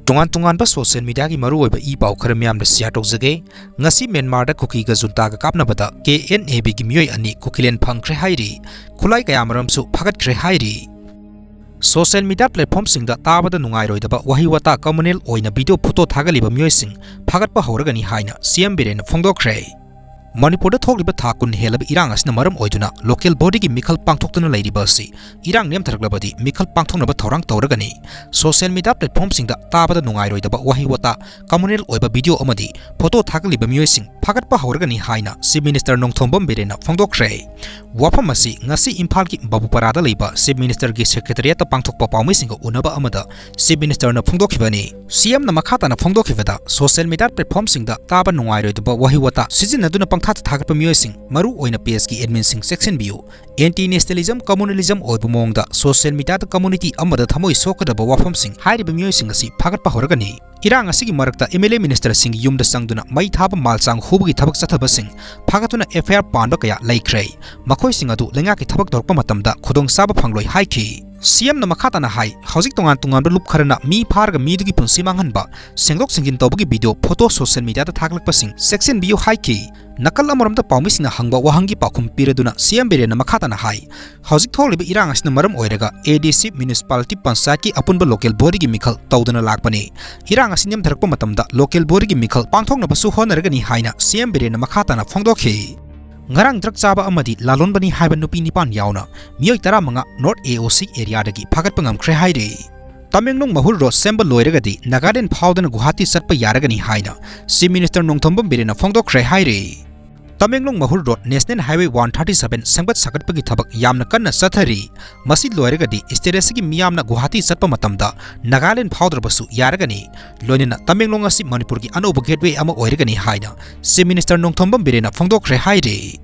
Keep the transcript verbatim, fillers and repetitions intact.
ꯇꯣꯉꯥꯟ ꯇꯣꯉꯥꯟꯕ social mediaꯒꯤ ꯃꯔꯨꯑꯣꯏꯕ ꯏ ꯄꯥꯎ ꯈꯔ ꯃꯤꯌꯥꯝꯗ share ꯇꯧꯖꯒꯦ꯫ ꯉꯁꯤ ꯃ꯭ꯌꯥꯟꯃꯥꯔꯗ ꯀꯨꯀꯤꯒ ꯖꯨꯟꯇꯥꯒ ꯀꯥꯞꯅꯕꯗ KNABꯒꯤ ꯃꯤꯑꯣꯏ ꯑꯅꯤ ꯀꯨꯀꯤꯂꯦꯟ ꯐꯪꯈ꯭ꯔꯦ ꯍꯥꯏꯔꯤ꯫ ꯈꯨꯠꯂꯥꯏ ꯀꯌꯥꯃꯔꯨꯝꯁꯨ ꯐꯥꯒꯠꯈ꯭ꯔꯦ ꯍꯥꯏꯔꯤ꯫ Social media platformꯁꯤꯡꯗ ꯇꯥꯕꯗ ꯅꯨꯡꯉꯥꯏꯔꯣꯏꯗꯕ ꯋꯥꯍꯩ ꯋꯥꯇꯥ communal ꯑꯣꯏꯅ video photo ꯊꯥꯒꯠꯂꯤꯕ ꯃꯤꯑꯣꯏꯁꯤꯡ ꯐꯥꯒꯠꯄ ꯍꯧꯔꯒꯅꯤ ꯍꯥꯏꯅ CM ꯕꯤꯔꯦꯟꯅ ꯐꯣꯡꯗꯣꯛꯈ꯭ꯔꯦ꯫ ꯃꯅꯤꯄꯨꯔꯗ ꯊꯣꯛꯂꯤꯕ ꯊꯥ ꯀꯨꯟ ꯍꯦꯜꯂꯕ ꯏꯔꯥꯡ ꯑꯁꯤꯅ ꯃꯔꯝ ꯑꯣꯏꯗꯨꯅ local bodyꯒꯤ ꯃꯤꯈꯜ ꯄꯥꯡꯊꯣꯛꯇꯨꯅ ꯂꯩꯔꯤꯕ ꯑꯁꯤ ꯏꯔꯥꯡ ꯅꯦꯝꯊꯔꯛꯂꯕꯗꯤ ꯃꯤꯈꯜ ꯄꯥꯡꯊꯣꯛꯅꯕ ꯊꯧꯔꯥꯡ ꯇꯧꯔꯒꯅꯤ꯫ Social media platformꯁꯤꯡꯗ ꯇꯥꯕꯗ ꯅꯨꯡꯉꯥꯏꯔꯣꯏꯗꯕ ꯋꯥꯍꯩ ꯋꯥꯇꯥ communal ꯑꯣꯏꯕ video ꯑꯃꯗꯤ photo ꯊꯥꯒꯠꯂꯤꯕ ꯃꯤꯑꯣꯏꯁꯤꯡ ꯐꯥꯒꯠꯄ ꯍꯧꯔꯒꯅꯤ ꯍꯥꯏꯅ Chief Minister ꯅꯣꯡꯊꯣꯝꯕꯝ ꯕꯤꯔꯦꯟꯅ ꯐꯣꯡꯗꯣꯛꯈ꯭ꯔꯦ꯫ ꯋꯥꯐꯝ ꯑꯁꯤ ꯉꯁꯤ ꯏꯝꯐꯥꯜꯒꯤ ꯕꯥꯕꯨꯄꯥꯔꯥꯗ ꯂꯩꯕ Chief Ministerꯒꯤ Secretariatꯇ ꯄꯥꯡꯊꯣꯛꯄ ꯄꯥꯎꯃꯤꯁꯤꯡꯒ ꯎꯅꯕ ꯑꯃꯗ Chief Ministerꯅ ꯐꯣꯡꯗꯣꯛꯈꯤꯕꯅꯤ꯫ CMꯅ ꯃꯈꯥ ꯇꯥꯅ ꯐꯣꯡꯗꯣꯛꯈꯤꯕꯗ, social media platformꯁꯤꯡꯗ ꯇꯥꯕ ꯅꯨꯡꯉꯥꯏꯔꯣꯏꯗꯕ ꯋꯥꯍꯩ ꯋꯥꯇꯥ ꯁꯤꯖꯤꯟꯅꯗꯨꯅ ꯄꯪꯊꯥꯗ ꯊꯥꯒꯠꯄ ꯃꯤꯑꯣꯏꯁꯤꯡ, ꯃꯔꯨ ꯑꯣꯏꯅ pageꯀꯤ adminꯁꯤꯡ ꯆꯦꯛꯁꯤꯟꯕꯤꯌꯨ꯫ Anti nationalism, communalism ꯑꯣꯏꯕ ꯃꯑꯣꯡꯗ social mediaꯗ community ꯑꯃꯗ ꯊꯃꯣꯏ ꯁꯣꯛꯀꯗꯕ ꯋꯥꯐꯝꯁꯤꯡ ꯍꯥꯏꯔꯤꯕ ꯃꯤꯑꯣꯏꯁꯤꯡ ꯑꯁꯤ ꯐꯥꯒꯠꯄ ꯍꯧꯔꯒꯅꯤ꯫ ꯏꯔꯥꯡ ꯑꯁꯤꯒꯤ ꯃꯔꯛꯇ MLA ministerꯁꯤꯡꯒꯤ ꯌꯨꯝꯗ ꯆꯪꯗꯨꯅ ꯃꯩ ꯊꯥꯕ, ꯃꯥꯜ ꯆꯥꯡ ꯍꯨꯕꯒꯤ ꯊꯕꯛ ꯆꯠꯊꯕꯁꯤꯡ ꯐꯥꯒꯠꯇꯨꯅ FIR ꯄꯥꯟꯕ ꯀꯌꯥ ꯂꯩꯈ꯭ꯔꯦ꯫ ꯃꯈꯣꯏꯁꯤꯡ ꯑꯗꯨ ꯂꯩꯉꯥꯛꯀꯤ ꯊꯕꯛ ꯇꯧꯔꯛꯄ ꯃꯇꯝꯗ ꯈꯨꯗꯣꯡꯆꯥꯕ ꯐꯪꯂꯣꯏ ꯍꯥꯏꯈꯤ꯫ CMꯅ ꯃꯈꯥ ꯇꯥꯅ ꯍꯥꯏ, ꯍꯧꯖꯤꯛ ꯇꯣꯉꯥꯟ ꯇꯣꯉꯥꯟꯕ ꯂꯨꯞ ꯈꯔꯅ ꯃꯤ ꯐꯥꯔꯒ ꯃꯤꯗꯨꯒꯤ ꯄꯨꯟꯁꯤ ꯃꯥꯡꯍꯟꯕ, ꯁꯦꯡꯗꯣꯛ ꯁꯦꯡꯖꯤꯟ ꯇꯧꯕꯒꯤ video, photo social mediaꯗ ꯊꯥꯒꯠꯂꯛꯄꯁꯤꯡ ꯆꯦꯛꯁꯤꯟꯕꯤꯌꯨ ꯍꯥꯏꯈꯤ꯫ ꯅꯥꯀꯜ ꯑꯃꯔꯣꯝꯗ ꯄꯥꯎꯃꯤꯁꯤꯡꯅ ꯍꯪꯕ ꯋꯥꯍꯪꯒꯤ ꯄꯥꯎꯈꯨꯝ ꯄꯤꯔꯗꯨꯅ CM ꯕꯤꯔꯦꯟꯅ ꯃꯈꯥ ꯇꯥꯅ ꯍꯥꯏ, ꯍꯧꯖꯤꯛ ꯊꯣꯛꯂꯤꯕ ꯏꯔꯥꯡ ꯑꯁꯤꯅ ꯃꯔꯝ ꯑꯣꯏꯔꯒ ADC municipality ꯄꯟꯆꯥꯌꯠꯀꯤ ꯑꯄꯨꯟꯕ local bodyꯒꯤ ꯃꯤꯈꯜ ꯇꯧꯗꯨꯅ ꯂꯥꯛꯄꯅꯤ꯫ ꯏꯔꯥꯡ ꯑꯁꯤ ꯅꯦꯝꯊꯔꯛꯄ ꯃꯇꯝꯗ local bodyꯒꯤ ꯃꯤꯈꯜ ꯄꯥꯡꯊꯣꯛꯅꯕꯁꯨ ꯍꯣꯠꯅꯔꯒꯅꯤ ꯍꯥꯏꯅ CM ꯕꯤꯔꯦꯟꯅ ꯃꯈꯥ ꯇꯥꯅ ꯐꯣꯡꯗꯣꯛꯈꯤ꯫ ꯉꯔꯥꯡ drug ꯆꯥꯕ ꯑꯃꯗꯤ ꯂꯥꯂꯣꯟꯕꯅꯤ ꯍꯥꯏꯕ ꯅꯨꯄꯤ ꯅꯤꯄꯥꯟ ꯌꯥꯎꯅ ꯃꯤꯑꯣꯏ ꯇꯔꯥꯃꯉꯥ North AOC areaꯗꯒꯤ ꯐꯥꯒꯠꯄ ꯉꯝꯈ꯭ꯔꯦ ꯍꯥꯏꯔꯤ꯫ ꯇꯃꯦꯡꯂꯣꯡ ꯃꯍꯨꯔ road ꯁꯦꯝꯕ ꯂꯣꯏꯔꯒꯗꯤ ꯅꯥꯒꯥꯂꯦꯟ ꯐꯥꯎꯗꯅ ꯒꯨꯋꯥꯍꯥꯇꯤ ꯆꯠꯄ ꯌꯥꯔꯒꯅꯤ ꯍꯥꯏꯅ Chief Minister ꯅꯣꯡꯊꯣꯝꯕꯝ ꯕꯤꯔꯦꯟꯅ ꯐꯣꯡꯗꯣꯛꯈ꯭ꯔꯦ ꯍꯥꯏꯔꯤ꯫ Tamenglong ꯃꯍꯨꯔ road National Highway one thirty seven ꯁꯦꯝꯒꯠ ꯁꯥꯒꯠꯄꯒꯤ ꯊꯕꯛ ꯌꯥꯝꯅ ꯀꯟꯅ ꯆꯠꯊꯔꯤ꯫ ꯃꯁꯤ ꯂꯣꯏꯔꯒꯗꯤ state ꯑꯁꯤꯒꯤ ꯃꯤꯌꯥꯝꯅ ꯒꯨꯋꯥꯍꯥꯇꯤ ꯆꯠꯄ ꯃꯇꯝꯗ ꯅꯥꯒꯥꯂꯦꯟ ꯐꯥꯎꯗ꯭ꯔꯕꯁꯨ ꯌꯥꯔꯒꯅꯤ꯫ ꯂꯣꯏꯅꯅ ꯇꯃꯦꯡꯂꯣꯡ ꯑꯁꯤ ꯃꯅꯤꯄꯨꯔꯒꯤ ꯑꯅꯧꯕ gateway ꯑꯃ ꯑꯣꯏꯔꯒꯅꯤ ꯍꯥꯏꯅ Chief Minister ꯅꯣꯡꯊꯣꯝꯕꯝ ꯕꯤꯔꯦꯟꯅ ꯐꯣꯡꯗꯣꯛꯈ꯭ꯔꯦ ꯍꯥꯏꯔꯤ꯫